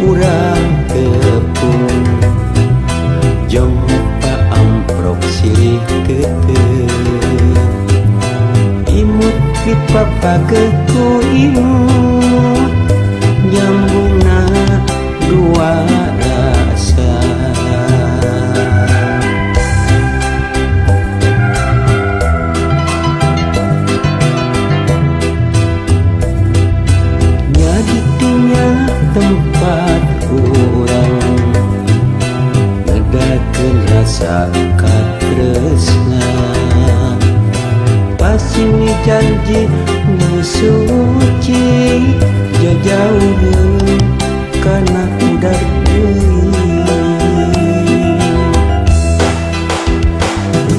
urang tepung jompa amprok silih tetep imut dipapake ku imut nyambungna dua rasa. Nyaditinya tempat urang ngedakeun rasa katresna pasini janji nu suci jajauheun kana udar deui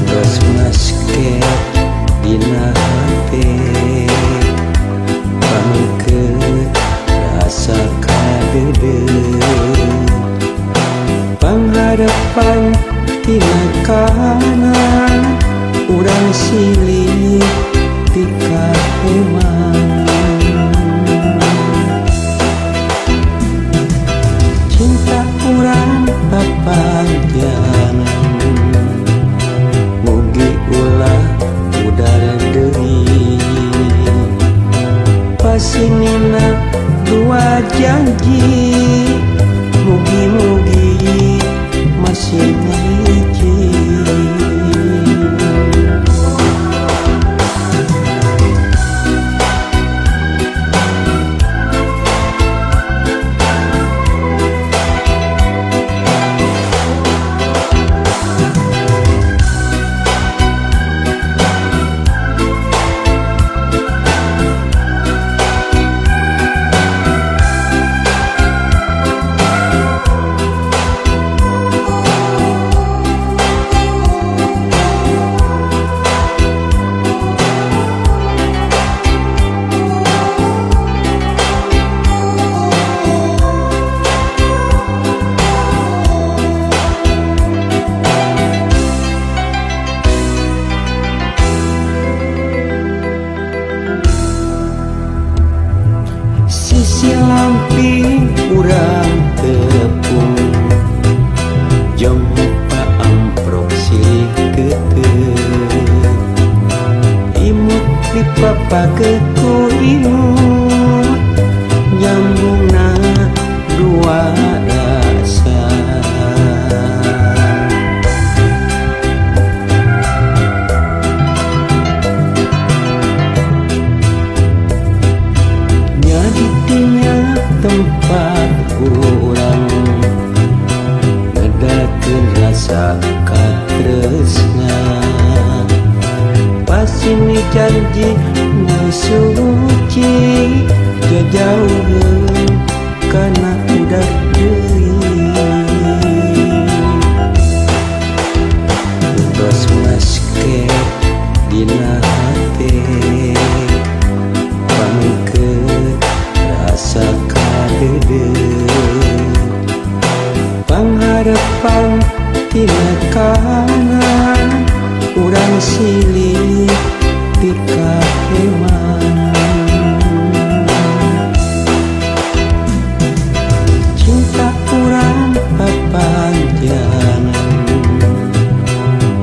tos masket dina hate pangkeut rasa kadeudeuh pangharapan tina kana urang silih tikaheman cinta urang papanjangan mugi ulah pudar deui pasinina dua janji mugi-mugi masih ngahiji. Sisi lamping urang tepung jompa amprok silih tetep imut dipapake ku imut nyambungna dua rasa. Nyaditinya tempat urang ngedakeun rasa katresna pasini janji nu suci jajauheun kana udar deui tos masket dina hate pangkeut rasa kadeudeuh pangharapan tina kana urang silih tikaheman cinta urang papanjangan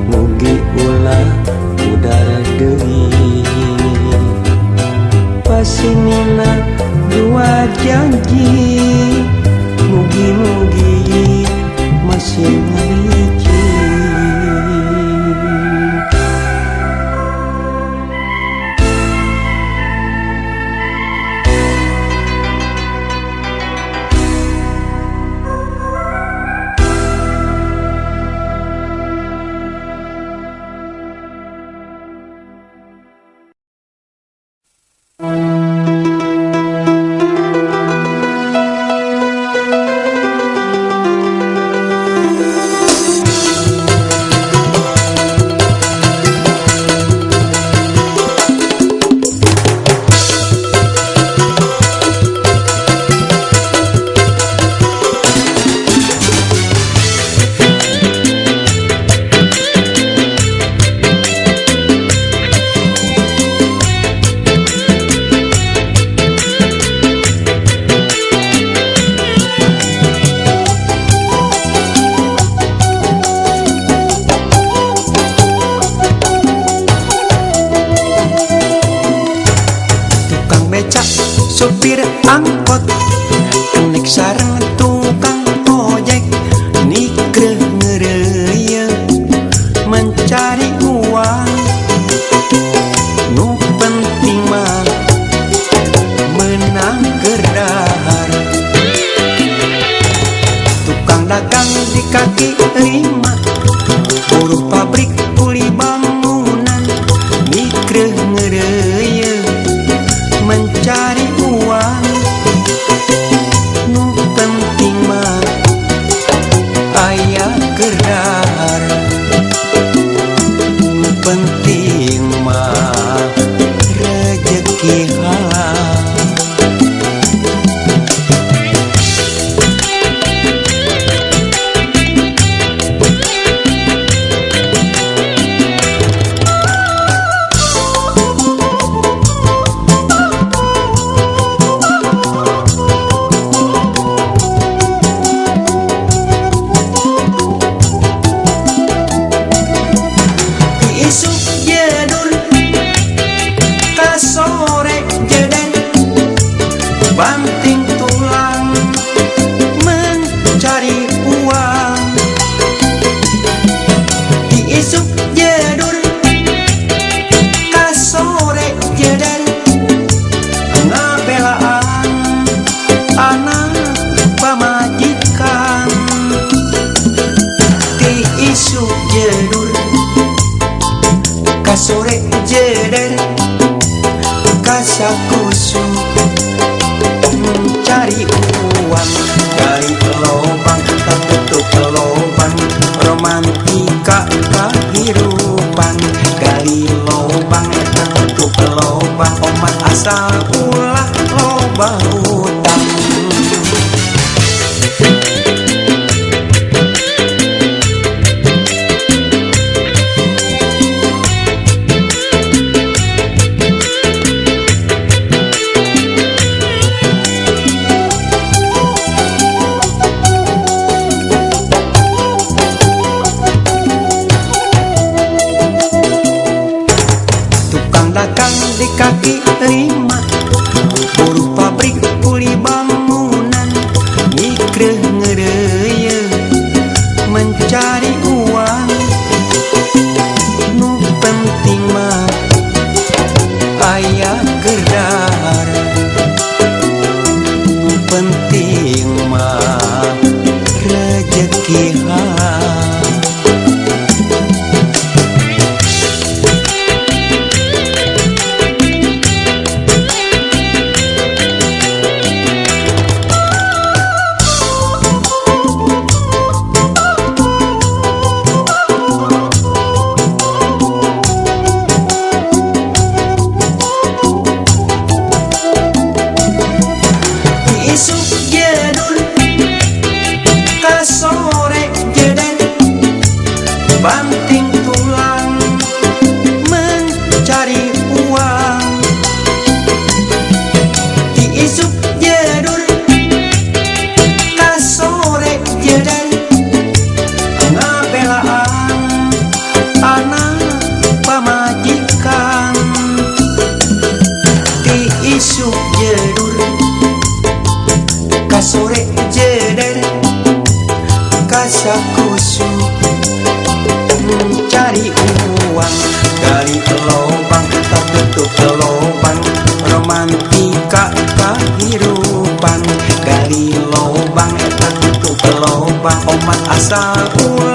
mugi ulah pudar deui pasinina dua janji mugi-mugi masih ngahiji. Angkot nek sareng tukang ojek nikreh ngeureuyeun mencari uang. Nu penting mah menang keur dahar. Tukang dagang di kaki lima, buruh pabrik kuli bangunan nikreh ngeureuyeun mencari uang. Nu penting mah aya keur dahar. Nu penting mah rejeki halal. Isuk jedur ka sore jeder, banting tulang mencari uang. Di isuk jedur ka sore jeder, ngabelaan anak pamajikan. Di isuk jedur ka sore jeder, kasakusu mencari uang. Gali lobang tutup lobang, romantika kehidupan. Gali lobang tutup lobang, omat asal ulah loba hutang. Tukang dagang di kaki lima, buruh pabrik kuli bangunan nikreh ngeureuyeun mencari uang. Nu penting mah aya keur dahar. Nu penting mah rejeki halal. Isuk jedur ka sore jeder, banting tulang mencari uang. Di isuk jedur ka sore jeder, ngabelaan anak pamajikan. Di isuk jedur ka sore jeder, kasakusu mencari uang. Gali lobang tutup lobang, romantika kehidupan. Gali lobang tutup lobang, omat asal ulah.